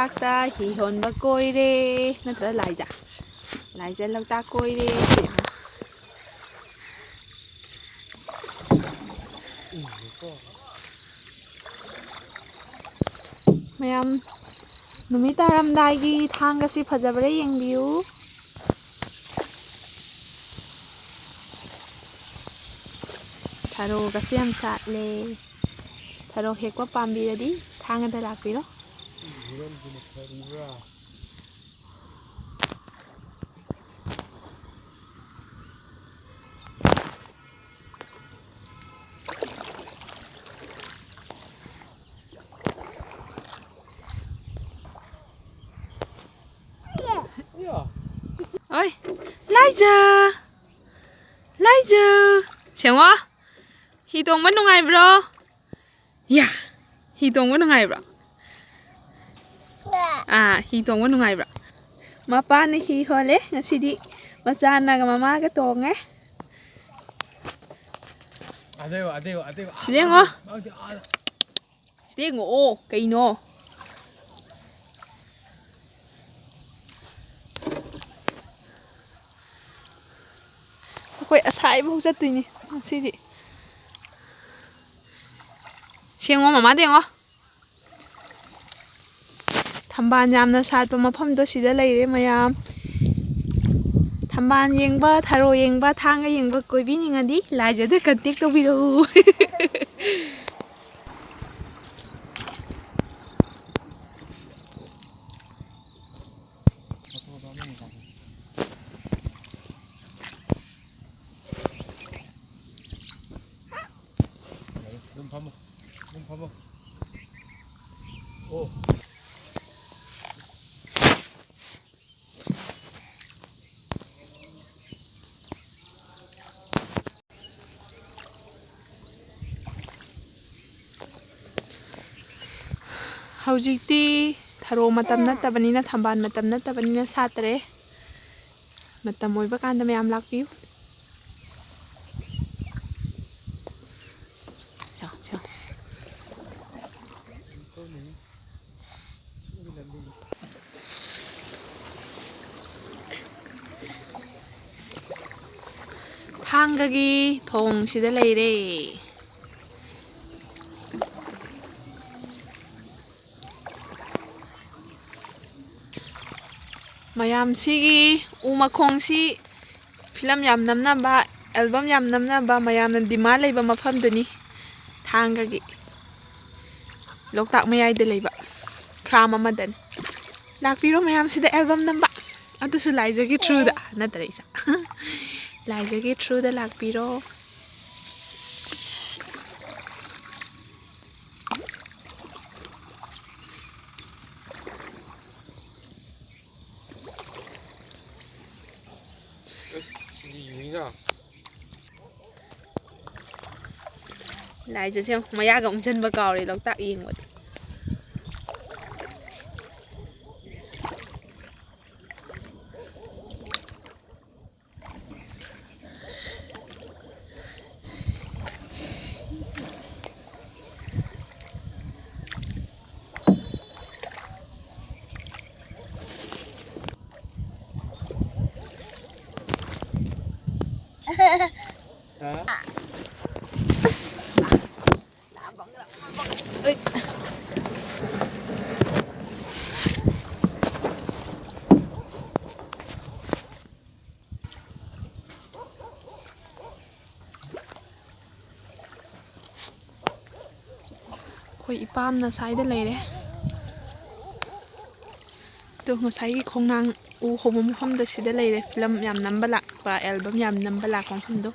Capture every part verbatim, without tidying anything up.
ꯂꯣꯛꯇꯥꯛꯇ ꯍꯤ ꯍꯣꯟꯕ ꯀꯣꯏꯔꯦ, ꯅꯠꯇ꯭ꯔ ꯂꯥꯏꯖꯥ? ꯂꯥꯏꯖꯥ ꯂꯣꯛꯇꯥꯛ ꯀꯣꯏꯔꯦ꯫ ꯃꯌꯥꯝ, ꯅꯨꯃꯤꯠ ꯇꯥꯔꯝꯗꯥꯏꯒꯤ ꯊꯥꯡꯒꯁꯤ ꯐꯖꯕ꯭ꯔꯥ ꯌꯦꯡꯕꯤꯌꯨ꯫ ꯊꯔꯣꯒꯁꯨ ꯌꯥꯝ ꯁꯥꯠꯂꯦ꯫ ꯊꯔꯣ ꯍꯦꯛꯄ ꯄꯥꯝꯕꯤꯔꯗꯤ ꯊꯥꯡꯒꯗ ꯂꯥꯛꯄꯤꯔꯣ꯫ ꯑꯣꯏ, ꯂꯥꯏꯖꯥ! ꯂꯥꯏꯖꯥ! ꯁꯦꯡꯉꯣ, ꯍꯤ ꯇꯣꯡꯕ ꯅꯨꯡꯉꯥꯏꯕ꯭ꯔꯣ? ꯌꯥ! ꯍꯤ ꯇꯣꯡꯕ ꯅꯨꯡꯉꯥꯏꯕ꯭ꯔꯣ? ꯑꯥ, ꯍꯤ ꯇꯣꯡꯕ ꯅꯨꯡꯉꯥꯏꯕ꯭ꯔꯣ? ꯃꯄꯥꯅ ꯍꯤ ꯍꯣꯜꯂꯦ ꯉꯁꯤꯗꯤ꯫ ꯃꯆꯥꯅꯒ ꯃꯃꯥꯒ ꯇꯣꯡꯉꯦ꯫ ꯑꯗꯦꯕ, ꯑꯗꯦꯕ, ꯑꯗꯦꯕ꯫ ꯁꯤꯗ ꯌꯦꯡꯉꯣ꯫ ꯁꯤꯗ ꯌꯦꯡꯉꯛꯑꯣ, ꯀꯩꯅꯣ? ꯑꯩꯈꯣꯏ ꯑꯁꯥꯏꯐꯥꯎ ꯆꯠꯇꯣꯏꯅꯤ ꯉꯁꯤꯗꯤ꯫ ꯁꯦꯡꯉꯣ, ꯃꯃꯥꯗ ꯌꯦꯡꯉꯣ꯫ ꯊꯝꯕꯥꯜ ꯌꯥꯝꯅ ꯁꯥꯠꯄ ꯃꯐꯝꯗꯣ ꯁꯤꯗ ꯂꯩꯔꯦ ꯃꯌꯥꯝ꯫ ꯊꯝꯕꯥꯜ ꯌꯦꯡꯕ, ꯊꯔꯣ ꯌꯦꯡꯕ, ꯊꯥꯡꯒ ꯌꯦꯡꯕ ꯀꯣꯏꯕꯤꯅꯤꯡꯉꯗꯤ ꯂꯥꯏꯖꯗ contact ꯇꯧꯕꯤꯔꯛꯎ꯫ ꯑꯗꯨꯝ ꯐꯝꯃꯣ꯫ ꯑꯗꯨꯝ ꯐꯝꯃꯣ꯫ ꯑꯣ꯫ ꯍꯧꯖꯤꯛꯇꯤ ꯊꯔꯣ ꯃꯇꯝ ꯅꯠꯇꯕꯅꯤꯅ, ꯊꯝꯕꯥꯜ ꯃꯇꯝ ꯅꯠꯇꯕꯅꯤꯅ ꯁꯥꯠꯇ꯭ꯔꯦ꯫ ꯃꯇꯝ ꯑꯣꯏꯕ ꯀꯥꯟꯗ ꯃꯌꯥꯝ ꯂꯥꯛꯄꯤꯌꯨ꯫ ꯁꯦ, ꯁꯦ꯫ ꯊꯥꯡꯒꯒꯤ ꯊꯣꯡꯁꯤꯗ ꯂꯩꯔꯦ꯫ ꯃꯌꯥꯝꯁꯤꯒꯤ ꯎ ꯃꯈꯣꯡꯁꯤ ꯐꯤꯂꯝ ꯌꯥꯝ ꯅꯝꯅꯕ, ꯑꯦꯜꯕꯝ ꯌꯥꯝ ꯅꯝꯅꯕ, ꯃꯌꯥꯝꯅ ꯗꯤꯃꯥꯟ ꯂꯩꯕ ꯃꯐꯝꯗꯨꯅꯤ꯫ ꯊꯥꯡꯒꯒꯤ ꯂꯣꯛꯇꯥꯛ ꯃꯌꯥꯏꯗ ꯂꯩꯕ ꯐꯥꯔꯝ ꯑꯃꯗꯅꯤ꯫ ꯂꯥꯛꯄꯤꯔꯣ ꯃꯌꯥꯝꯁꯤꯗ ꯑꯦꯜꯕꯝ ꯅꯝꯕ꯫ ꯑꯗꯨꯁꯨ ꯂꯥꯏꯖꯒꯤ ꯊ꯭ꯔꯨꯗ ꯅꯠꯇ꯭ꯔ ꯏꯆꯥ? ꯂꯥꯏꯖꯒꯤ ꯊ꯭ꯔꯨꯗ ꯂꯥꯛꯄꯤꯔꯣ꯫ ꯑꯁ, ꯁꯤꯗꯤ ꯌꯨꯏꯅ꯫ ꯂꯥꯏꯖꯁꯦ ꯌꯦꯡꯉꯨ, ꯃꯌꯥꯒ ꯎꯝꯁꯤꯟꯕ ꯀꯥꯎꯔꯦ ꯂꯣꯛꯇꯥꯛ ꯌꯦꯡꯕꯗ꯫ ꯑꯩꯈꯣꯏ ꯏꯄꯥꯝꯅ ꯁ꯭ꯋꯥꯏꯗ ꯂꯩꯔꯦ꯫ ꯑꯗꯣ ꯉꯁꯥꯏꯒꯤ ꯈꯣꯡꯅꯥꯡ ꯎ ꯍꯧꯕ ꯃꯐꯝꯗꯣ ꯁꯤꯗ ꯂꯩꯔꯦ, ꯐꯤꯂꯝ ꯌꯥꯝ ꯅꯝꯕ ꯂꯥꯛꯄ, ꯑꯦꯜꯕꯝ ꯌꯥꯝ ꯅꯝꯕ ꯂꯥꯛꯄ ꯃꯐꯝꯗꯣ꯫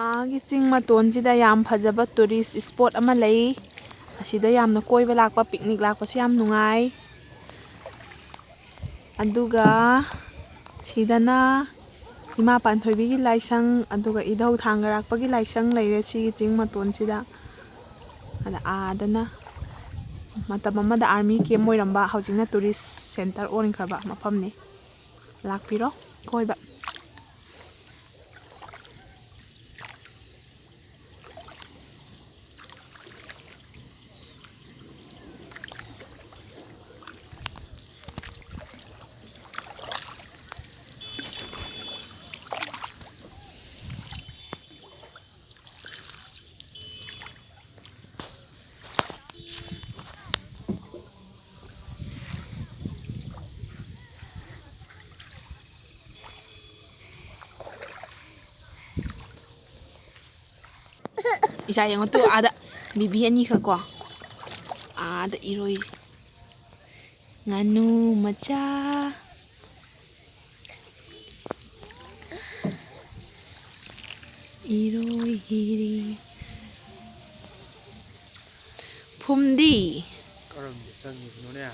ꯑꯥꯒꯤ ꯆꯤꯡ ꯃꯇꯣꯟꯁꯤꯗ ꯌꯥꯝ ꯐꯖꯕ ꯇꯨꯔꯤꯁ ꯏꯁꯄꯣꯠ ꯑꯃ ꯂꯩ꯫ ꯑꯁꯤꯗ ꯌꯥꯝꯅ ꯀꯣꯏꯕ ꯂꯥꯛꯄ, ꯄꯤꯛꯅꯤꯛ ꯂꯥꯛꯄꯁꯨ ꯌꯥꯝ ꯅꯨꯡꯉꯥꯏ꯫ ꯑꯗꯨꯒ ꯁꯤꯗꯅ ꯏꯃꯥ ꯄꯥꯟꯊꯣꯏꯕꯤꯒꯤ ꯂꯥꯏꯁꯪ, ꯑꯗꯨꯒ ꯏꯙꯧ ꯊꯥꯡꯒꯔꯥꯛꯄꯒꯤ ꯂꯥꯏꯁꯪ ꯂꯩꯔꯦ ꯁꯤꯒꯤ ꯆꯤꯡ ꯃꯇꯣꯟꯁꯤꯗ꯫ ꯑꯗ ꯑꯥꯗꯅ ꯃꯇꯝ ꯑꯃꯗ ꯑꯥꯔꯃꯤ ꯀꯦꯝ ꯑꯣꯏꯔꯝꯕ, ꯍꯧꯖꯤꯛꯅ ꯇꯨꯔꯤꯁ ꯁꯦꯟꯇꯔ ꯑꯣꯟꯈ꯭ꯔꯕ ꯃꯐꯝꯅꯤ꯫ ꯂꯥꯛꯄꯤꯔꯣ ꯀꯣꯏꯕ꯫ ꯏꯆꯥ ꯌꯦꯡꯉꯣ ꯇꯨ, ꯑꯥꯗ ꯕꯤꯕꯤ ꯑꯅꯤꯈꯛ ꯀꯣ꯫ ꯑꯥꯗ ꯏꯔꯣꯏ꯫ ꯉꯥꯅꯨ ꯃꯆꯥ꯫ ꯏꯔꯣꯏ ꯍꯤꯔꯤ꯫ ꯐꯨꯝꯗꯤ꯫ ꯀꯔꯝꯗ ꯆꯪꯉꯤꯕꯅꯣꯅꯦ?